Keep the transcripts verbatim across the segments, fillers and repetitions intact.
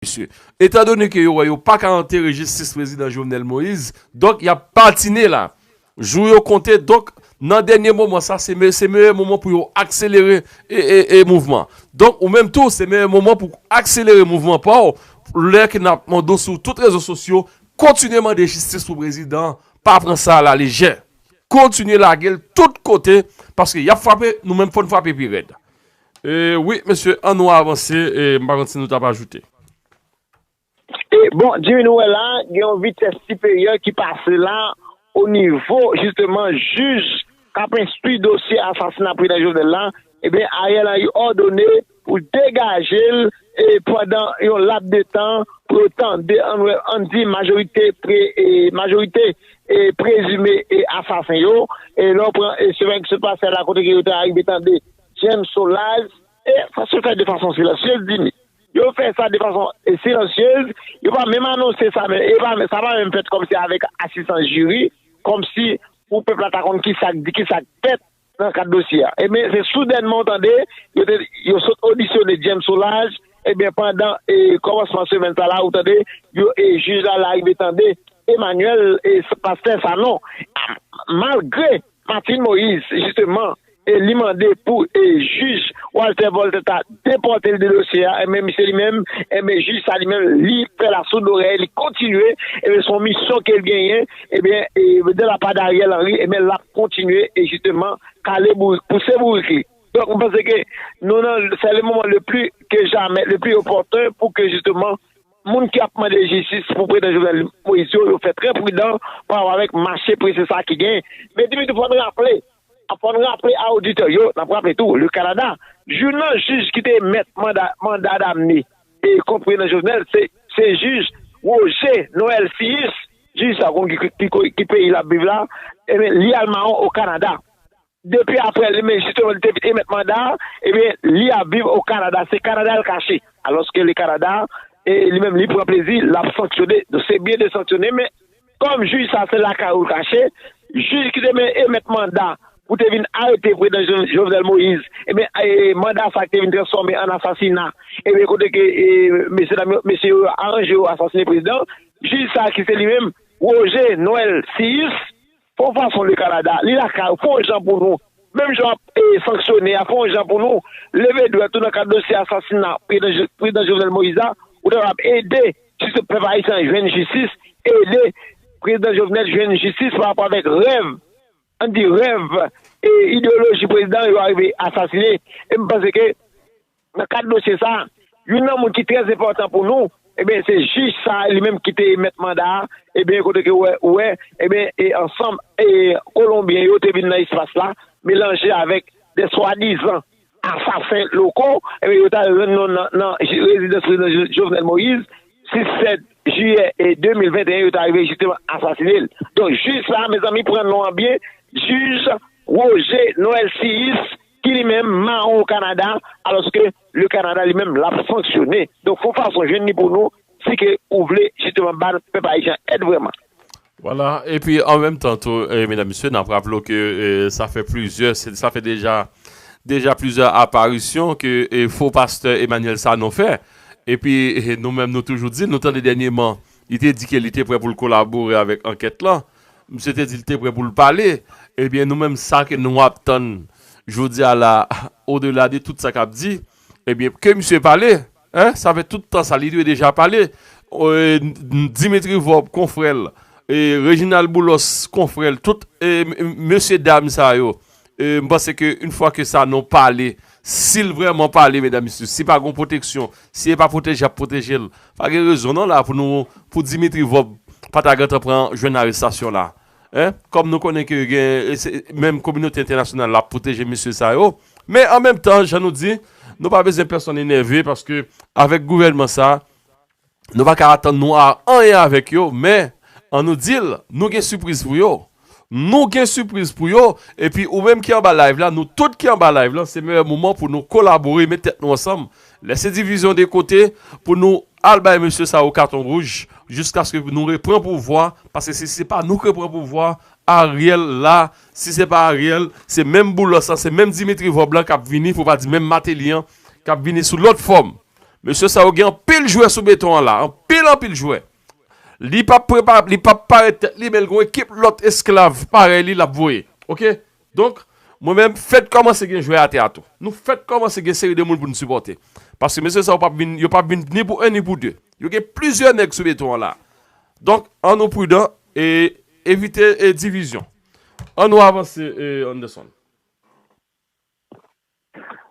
mesye. Etandone ke yo wè yo pa ka antere jistis prezidan Jovenel Moïse, donk y ap patine la. Jou yo konte, donk nan dènye moman sa, se me- se meyè moman pou yo akselere e, e, e mouvman. Donk ou menm tou, se meyè moman pou akselere mouvman pa w, lè ke n ap mande w sou tout rezo sosyo, kontinye mande jistis pou prezidan, pa pran sa alalejè. Kontinye lage l tout kote, paske y ap frape, nou menm fò n frape pi rèd. E, wi, mesye, ann nou avanse, e, m pa konn si nou t ap ajoute. E, bon, Jimmy, nou wè la, gen yon vitès siperyè ki pase la o nivo, jisteman, jij k ap enstwi dosye asasina prezidan Jovenel la, ebyen, Ariel Henry òdone pou degaje l e pandan yon lap de tan pou yo tande, ann wè, ann di majorite pre, e, majorite e, prezime e, asasen yo. E lè w pran e, semèn ki sot pase a la kote ke yo te arive tande James Solages, e sa se fè de fason silansyez, Jimmy. Yo fè sa de fason e, silansyez, yo pa menm anonse sa, men e pa, sa pa menm fèt kòmsi avèk asistans jiri, kòmsi pou pèp la ta konn ki sa k di, ki sa k fèt nan kad dosye a. Ebyen, se soudènman w tande, yo, te, yo sot odisyone James Solages, ebyen, pandan e, kòmansman semèn sa la, ou tande, yo, e, jij la, la rive tande Emmanuel, e, pastè Sanon, malgre Martine Moïse, jisteman, e li mande pou e, jij Walter Voltaire ta depòte l de dosye a, ebyen, misye li menm, ebyen, jij sa li menm, li fè lasoud lorèy, li kontinye, ebyen, se yon misyon ke l genyen, ebyen, e, de la pa de Ariel Henry, ebyen, l ap kontinye, e jisteman, kale bourik, pouse bourik li. Donk, mwen panse ke nou nan, c'est le moment le plus que jamais, le plus opportun pour que justement, moun ki ap mande jistis pou prezidan Jovenel Moïse yo, yo fè trè pridan pa rapò avèk mache prese sa ki genyen. Men Dimitri, fò n raple, fò n raple a oditè yo, n ap raple tou, le Canada, youn nan jij ki te emèt manda, manda damne e kont prezidan Jovenel, se, se jij Roger Noël Cius, jij sa konn ki, ki, ki, ki peyi l ap viv la, ebyen, li al mawon o Kanada. Depi apre li menm, jisteman, li te vin emèt manda, ebyen, li ap viv o Kanada. Se Kanada l kache. Alòske le Kanada, e li menm, li pran plezi, l ap sanksyone. Donk, se byen de sanksyone, men kòm jij sa, se lakay ou l kache, jij ki te men emèt manda pou te vin arete prezidan Jo- Jovenel Moïse, ebyen, e, manda sa ki te vin transfòme an asasina, ebyen, kote ke e, mesye dam yo, mesye yo aranje yo asasine prezidan, jij sa ki se li menm, Roger Noël Cius, fè yon fason le Kanada, li lakay ou, fè yon jan pou nou. Menm jan w ap e, sanksyone a, fè yon jan pou nou. Leve dwèt ou nan kad dosye asasina prezidan Jo- prezidan Jovenel Moïse la, ou ta kapab ede jis pèp ayisyen an jwenn jistis, ede prezidan Jovenel jwenn jistis pa rapò avèk rèv, ann di rèv e ideyoloji prezidan yo arive asasine. E m panse ke nan kad dosye sa, youn nan moun ki trè enpòtan pou nou, ebyen, se jij sa li menm ki te emèt manda a, ebyen, kote ke wè, wè, ebyen, e ansanm e Kolonbyen yo te vin nan espas la, melanje avèk de swadizan asasen loko, ebyen, yo ta rann non nan, nan rezidans prezidan Jo- Jovenel Moïse, sis sèt jiyè e de mil venteyen, yo ta rive jisteman asasine l. Donk, jij sa, mezanmi, pran non an byen, jij Roger Noël Cius, ki li menm mawon o Kanada, alòske le Kanada li menm l ap sanksyone. Donk, fè yon fason jwenn li pou nou, si ke ou vle jisteman ba pèp ayisyen èd vrèman. Vwala, epi an menm tan tou, e, medam, mesye, n ap raple w ke e, sa fè plizyè, se- sa fè deja deja plizyè aparisyon ke e, fo pastè Emmanuel Sanon fè. Epi e, nou menm, nou toujou di, nou tande dènyèman, li te di ke li te prè pou l kolabore avèk ankèt lan. Misye te di l te prè pou l pale. Ebyen, nou menm, sa ke nou ap tann jodi a la, odela de tout sa k ap di, ebyen, ke misye pale, hein, sa fè tout tan sa, li dwe deja pale. E, Dimitri Vorbe, konfrè l, e, Reginald Boulos, konfrè l, tout e, m- mesye dam sa yo, e, m panse ke yon fwa ke Sanon pale, si l vrèman pale, medam, mesye, si pa gen pwoteksyon, si e pa pwoteje y ap pwoteje l, pa gen rezon non la pou nou, pou Dimitri Vorbe pa ta gentan pran jwenn arestasyon la. Hein? Kòm nou konnen ke gen, e se- menm kominote entènasyonal la ap pwoteje mesye sa yo. Men an menm tan, jan nou di, nou pa bezwen pèsonn enève paske avèk gouvènman sa, nou pa ka atann nou a anyen avèk yo, men an nou di l, nou gen sipriz pou yo. Nou gen sipriz pou yo, epi ou menm ki anba live la, nou tout ki anba live la, se meyè moman pou nou kolabore, met tèt nou ansanm, lese divizyon de kote, pou nou al bay mesye sa yo katon wouj, jiskaske nou repran pouvwa, paske si se pa nou k repran pouvwa, Ariel la, si se pa Ariel, se menm Boulos lan, se menm Dimitri Vorbe lan k ap vini, pou pa di menm Martelly an, k ap vini sou lòt fòm. Mesye sa yo gen anpil jwè sou beton an la, anpil, anpil jwè. Li p ap prepare, li p ap parèt tèt li, men l gen yon ekip lòt esklav parèy li l ap voye. Oke? Donk, mwen menm, fèt kòmanse gen jwè atè a tou. Nou fèt kòmanse gen seri de moun pou n sipòte. Paske mesye sa yo p ap vin, yo p ap vin ni pou en ni pou de. Yo gen plizyè nèg sou beton an la. Donk, ann nou pridan e evite e divizyon. Ann nou avanse, e Anderson.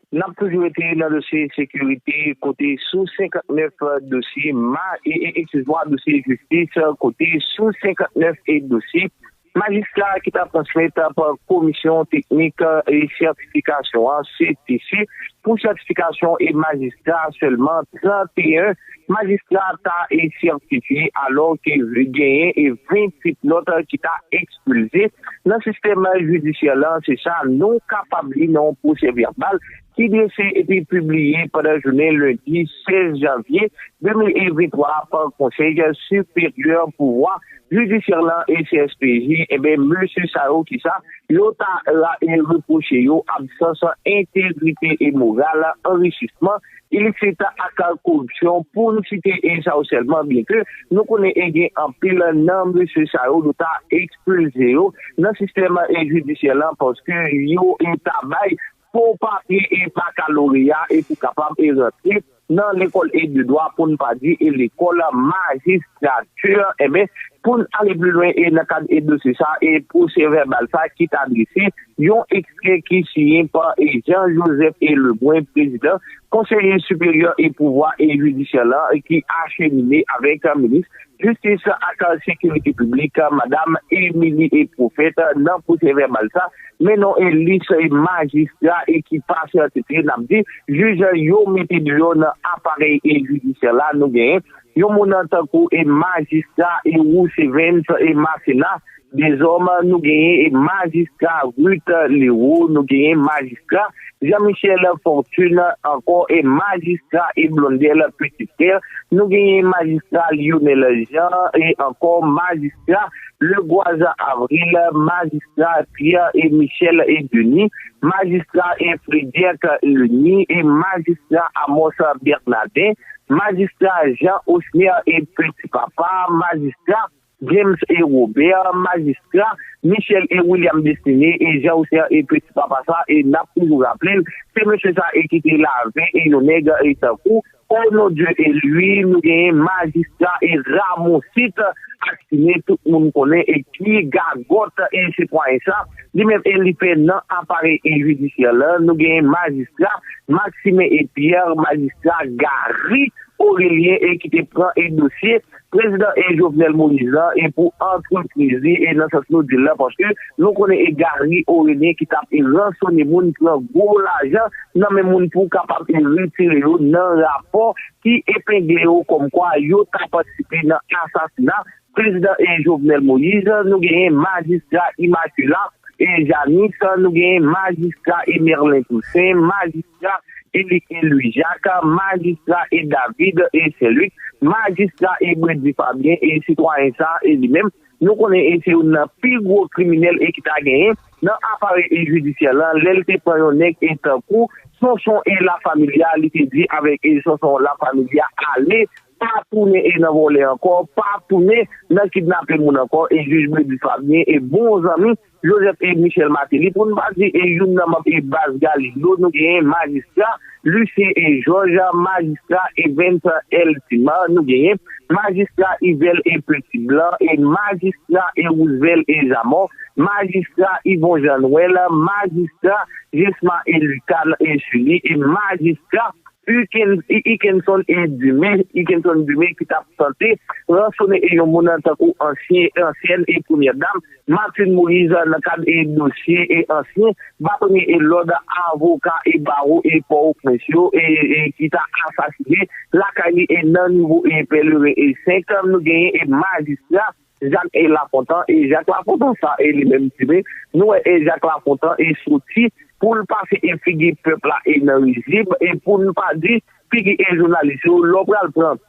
N ap toujou rete nan dosye sekirite kote sou senkantnèf dosye, ma, e, e, eskize mwa, dosye jistis, kote sou senkantnèf e dosye, majistra ki t ap transmèt pa komisyon teknik e sètifikasyon an, C T C, pou sètifikasyon e majistra sèlman tranteyen majistra ta e sètifye alò ke genyen e venntuit lòt ki ta ekspilze nan sistèm jidisyè lan, se sa nou kapab li nan yon pwosè vèbal ki drese epi pibliye pandan jounen lendi sèz janvye de mil venntwa a pa Konsèy Siperyè Pouvwa Jidisyè lan e C S P J, enben, mesye sa yo ki sa, yo ta repwoche yo absans entegrite e moral, anrichisman, ilisit ak koripsyon, pou n site sa yo sèlman, byenke nou konnen e gen anpil nan mesye sa yo, nou ta ekspilze yo nan sistèm e jidisyè lan, paske yo e ta bay fo papye e bakaloreya e pou kapab e rantre nan lekòl e de dwa, pou n pa di e lekòl majistrati, enben, pou n ale pli lwen e nan kad e dosye sa e pwosè vèbal sa ki ta drese, yon ekstrè ki siyen pa e Jean Joseph e Lebrun, prezidan Konsèy Siperyè e Pouvwa e Jidisyè lan, ki achemine avèk minis jistis ak sekirite piblik, madam Émilie e Prophète, nan pwosè vèbal sa, men non e lis majistra e ki pa sètifye, n ap di, jij yo mete deyò nan aparèy e jidisyè la, nou genyen yon moun tankou e majistra e Roosevelt e Masséna, dezòm, nou genyen e majistra Ruth Leroux, nou genyen majistra Jean Michel Fortune, ankò e majistra e Blondel Petit Frère, nou genyen majistra Lionel Jean e ankò majistra Legoaz Avril, majistra Pierre e Michel e Denis, majistra e Frédéric Leni e majistra Amos Bernardin, majistra Jean Osner e Petit Papa, majistra James e Robert, majistra Michel e William Destiné e Jean Osner e Petit Papa sa, e n ap toujou raple l, se mesye sa e ki te lave e yon nèg e tankou Onodye e Lwi, nou genyen majistra e Ramonsit Aktiné, tout moun konnen e ki gagòt e sitwayen sa, li menm e li fè nan aparèy e jidisyè lan, nou genyen majistra Maximin e Pierre, majistra Gary Orélien e ki te pran e dosye prezidan e Jovenel Moïse lan e pou antrepriz li e nan sans nou di l lan, paske nou konnen e Gary Orélien ki t ap e ransone moun, pran gwo lajan nan men moun pou kapab e retire yo nan rapò ki epengle yo kòmkwa yo ta patisipe nan asasina prezidan e Jovenel Moïse, nou genyen majistra Immaculat e Janice, nou genyen majistra e Merlin Toussaint, majistra Elick e Louis Jacques, majistra e David e Saint Luc, majistra e Brady Fabien e sitwayen sa e li menm, nou konnen e se youn nan pi gwo kriminèl e ki ta genyen nan aparèy e jidisyè lan, lè l te pran yon nèg e tankou Sonson e Lafamilya, li te di avèk e Sonson Lafamilya ale, pa tounen e nan vòlè ankò, pa tounen nan kidnape moun ankò, e jij Brady Fabien e bon zanmi Joseph e Michel Martelly, pou n pa di e youn nan manm e baz Galillo, nou genyen majistra Lucien e Georges, majistra Evens Eltima, nou genyen majistra Yvel e Petit Blanc, e majistra e Roosevelt e Zamò, majistra Yvon Jean Noël, majistra Jesma e Lucan e Sully, e majistra Hicken- Hickenson e Dumé, Hickenson Dumé ki t ap tante ransone e yon moun tankou ansyen, ansyèn e premyè dam Martine Moïse nan kad e dosye e ansyen batonye e lòd avoka e bawo e Pòtoprens yo e, e ki ta asasine lakay li e nan nivo e Pèleren e senk, nou genyen e majistra Jacques e Lafontan, e Jacques Lafontan sa e li menm Dumé, nou wè e Jacques Lafontan e soti pou l pase e figi pèp la e nan rizib, e pou n pa di figi e jounalis yo, lè w pral pran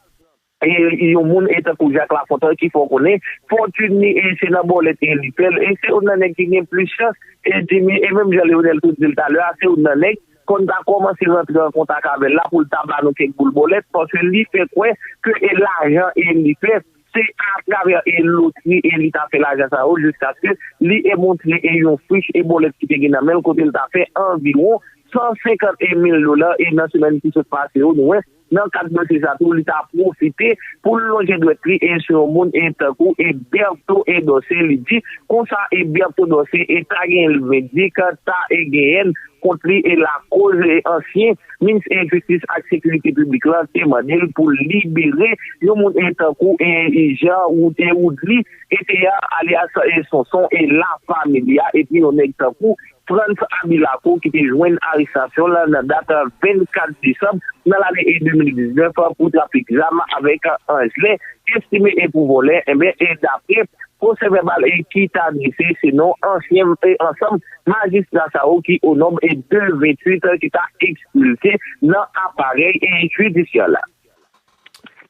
e yon moun e tankou Jacques Lafontan ki fè w konnen fòtin li e se nan bòlèt e li fè l, e se youn nan nèg ki gen plis chans e Dumé, e menm jan Leonel tou di l talè a, se youn nan nèg fò n ta kòmanse rantre an kontak avè l la pou l ta ba nou kèk boul bòlèt, paske li fè kwè ke e lajan e li fè, se atravè e lotri e li ta fè lajan sa yo, jiskaske li e montre e yon fich e bòlèt ki te gen nan men l, kote l ta fè anviwon san senkant mil dola, e nan semèn ki sot pase yo, nou wè, nan kad dosye sa tou, li ta pwofite pou l lonje dwèt li e sou yon moun e tankou e Berto e Dòse, li di, konsa e Berto Dòse e ta gen l vedik, ta e genyen kont li e lakoz e ansyen minis e jistis ak sekirite piblik la te mande l pou l libere yon moun e tankou e Jean Wood e Woodly e te a alyas e Sonson e La Familia, epi yon nèg tankou Frantz Abilaco ki te jwenn arestasyon l nan dat vennkat desanm nan lane e de mil diznèf pou trafik zam avèk Anjelen, estime e pou vòlè, enben, e dapre pwosè vèbal e ki ta drese, se non ansyen e ansanm majistra sa yo ki o nonb e de venntuit ki ta ekspilse nan aparèy e jidisyè la.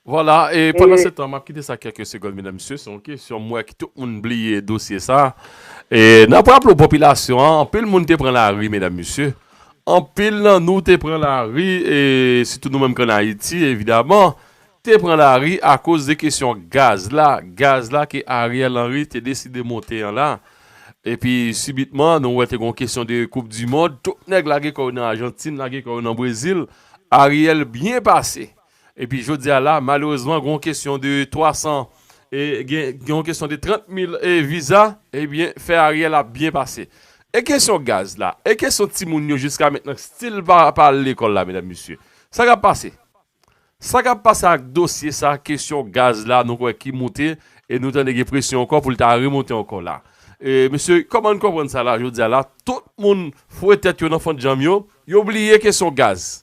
Vwala, e pandan se tan, m ap kite sa kèk segonn, medam, mesye. Se yon kesyon, m wè ki tout moun bliye dosye sa. E n ap raple w popilasyon an, anpil moun te pran lari, medam, mesye. Anpil nan nou te pran lari, e sitou nou menm k ann Ayiti, evidaman, te pran lari akoz de kesyon gaz la. Gaz la ke Ariel Henry te deside monte an la. Epi, sibitman, nou wè te gen yon kesyon de koup di mond. Tout nèg lage kò yo nan Ajantin, lage kò yo nan Brezil. Ariel byen pase. Epi jodi a la, malerezman, gen yon kesyon de twa san, e gen gen yon kesyon de trant mil e viza, ebyen, fè Ariel ap byen pase. E kesyon gaz la, e kesyon timoun yo jiska mentnan still pa pa al lekòl la, medam, mesye. Sa k ap pase? Sa k ap pase ak dosye sa, kesyon gaz la, nou kwè ki moute, e nou tande gen presyon ankò pou l ta remonte ankò la. E, mesye, kòman n konprann sa la, jodi a la, tout moun foure tèt yo nan fannjanm yo, yo bliye kesyon gaz.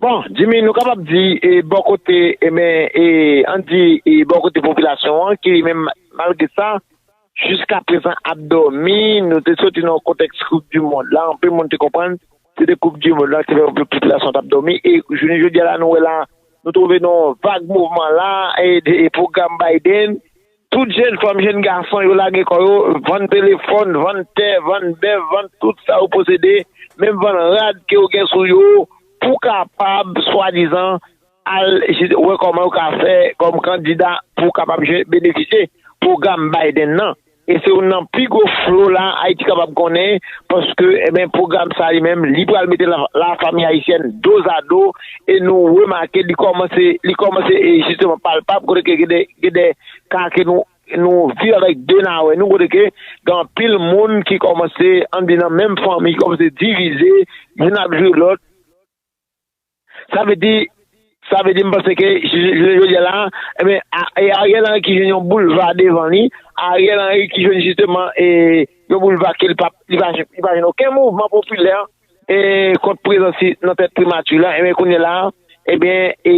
Bon, Jimmy, nou kapab di e, bò kote, e, men, e, ann di e, bò kote popilasyon an, ki li menm, malgre sa, jiska prezan ap dòmi, nou te soti nan yon kontèks koup di mond la, anpil moun te konprann, se te koup di mond la, se fè popilasyon t ap dòmi, e jounen jodi a la, nou wè la, nou twouve nan yon vag mouvman la, e, e pwogram Biden, tout jèn fanm, jèn gason, yo lage kò yo, vann telefòn, vann tè, vann bèf, vann tout sa yo posede, menm vann rad ke yo gen sou yo, pou kapab, swadizan, al wè kòman yo ka fè kòm kandida pou kapab jwenn benefisye pwogram Biden nan. E se youn nan pi gwo flo la Ayiti kapab konnen, paske, ebyen, pwogram sa li menm, li pral mete la, lafanmi ayisyèn dozado, e nou remake li kòmanse, li kòmanse, e jisteman palpab, kote ke gen de, gen de ka ke nou, nou viv avèk de nawè nou, kote ke gen anpil moun ki kòmanse, ann di nan menm fanmi, ki kòmanse divize, youn ap jwe lòt, Sa vle di, sa vle di m panse ke jounen jodi a la, ebyen, e Ariel Henry ki jwenn yon boulva devan li, Ariel Henry ki jwenn jisteman e, yon boulva ke li pa li pa li pa jwenn okenn mouvman popilè e, kont prezans li nan tèt primati la, ebyen, kounye a la, ebyen, e,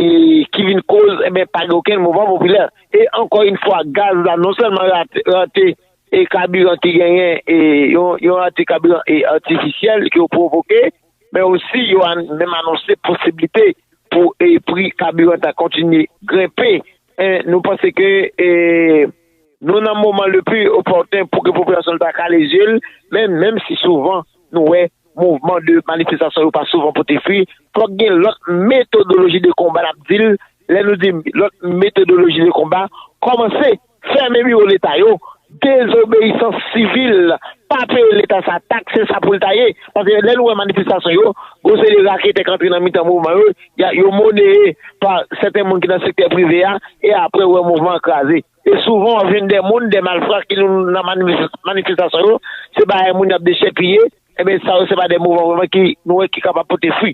ki vin koz, ebyen, pa gen okenn mouvman popilè. E ankò yon fwa, gaz la non sèlman rate, rate e kabiran ki genyen e yon, yon rate kabiran e atifisyèl ke yo pwovoke, men osi yo menm anonse posiblite pou e pri kabiran ta kontinye grenpe. E nou panse ke e nou nan moman le pi opòten pou ke popilasyon ta kale je l, men menm si souvan nou wè mouvman de manifestasyon yo pa souvan pote fwi, fòk gen lòt metodoloji de konba n ap di l, lè nou di lòt metodoloji de konba, kòmanse fèmen biwo leta yo, dezobeyisans sivil, pa peye leta sa taks, se sa pou l ta ye. Paske lè nou wè manifestasyon yo, gwo seri de raketè k antre nan mitan mouvman yo, yo moneye pa sèten moun ki nan sektè prive a, e apre ou wè mouvman an kraze. E souvan w ap jwenn de moun, de malfra ki nan manifestasyon yo, se bagay moun y ap dechèpiye, ebyen sa yo se pa de mouvman vrèman ki nou wè ki kapab pote fwi.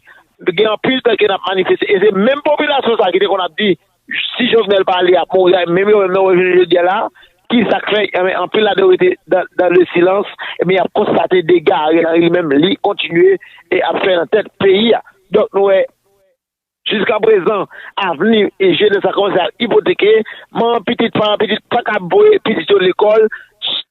Gen anpil tan ke n ap manifeste, e se menm popilasyon sa ki te konn ap di, si Jovenel pa ale, y ap mouri, menm yo menm nan wè jounen jodi a la, ki sa k fè, anpil ladan yo rete dans le silence, ebyen y ap konstate dega Ariel Henry li menm li kontinye e ap fè nan tèt peyi a. Donk nou wè, jiskaprezan, avni e jenès la kòmanse al ipoteke, manman pitit, paran pitit pa ka voye pitit yo lekòl,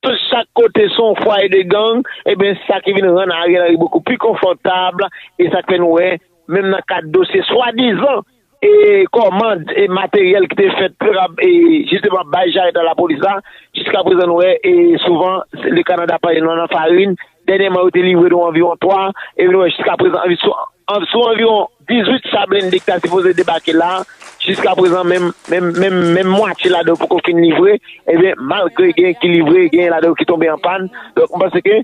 tout chak kote se yon fwaye de gang, ebyen sa ki vin rann Ariel Henry bokou pi konfòtab, e sa k fè nou wè, menm nan kad dosye swadizan e kòmand e materyèl ki te fèt pou kapab e jisteman bay jarèt a lapolis la, jiskaprezan nou wè e souvan le kanada pa nan farin, Dènyèman, yo te livre nou anviwon twa, e nou wè jiska prezan, anvi-, sou, an, sou anviwon dizuit cha blende ki ta sipoze debake la, jiska prezan, menm, menm, menm, menm mwatye ladan yo poko fin livre, ebyen, malgre gen ki livre, gen ladan yo ki tonbe an pàn. Donk, m panse ke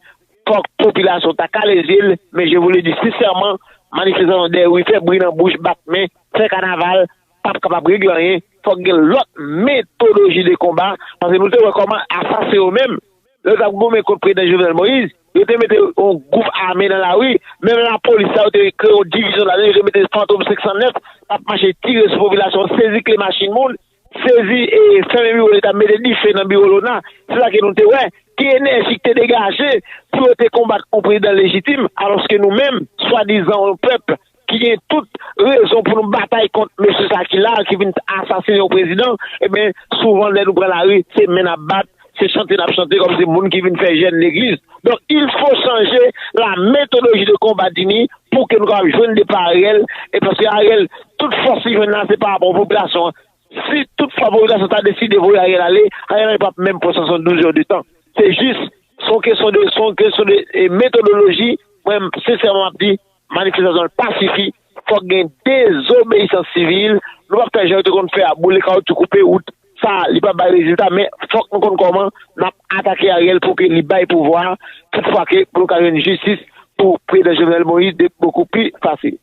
fòk popilasyon ta kale zye l, men je vous le dis sincèrement, manifestasyon dèyè wi fè bri nan bouch, bat men, fè kanaval, p ap kapab regle anyen. Fòk gen lòt metodoloji de konba, paske nou te wè kòman asasen yo menm, lè yo t ap goumen kont prezidan Jovenel Moïse, yo te mete yon gwoup ame nan lari, menm lapolis sa, yo te kreye yon divizyon ladan, yo te mete Fantom senk san nèf, t ap mache tire sou popilasyon, sezi kle machin moun, sezi e fèmen biwo Leta, mete dife nan biwo lona. Se sa ke nou te wè, ki enèji ki te degaje pou yo te konbat yon prezidan lejitim, alòske nou menm, swadizan yon pèp ki gen tout rezon pou nou batay kont mesye sa ki la, ki vin asasinen yon prezidan, ebyen, souvan lè nou pran lari, se men n ap bat, se chante n ap chante kòmsi moun ki vin fè jèn legliz. Donk, il faut changer la méthodologie de combat dini pou ke nou kapab jwenn depa Ariel, e paske Ariel, tout fòs li jwenn la, se pa rapò popilasyon an. Si toutfwa popilasyon ta deside voye Ariel ale, Ariel Henry p ap menm pran swasanndouz è de tan. Se jis, se yon kesyon de, se yon kesyon de e, metodoloji. Mwen, sensèman, m ap di, manifestasyon an pa sifi. Fòk gen dezobeyisans sivil. Nou p ap fè jan yo te konn fè a, boule kawoutchou, koupe wout. Sa, li p ap bay rezilta, men fòk nou konn kòman n ap atake Ariel pou ke li bay pouvwa a. Toutfwa ke pou nou ka jwenn jistis pou prezidan Jovenel Moïse de bokou pli fasil.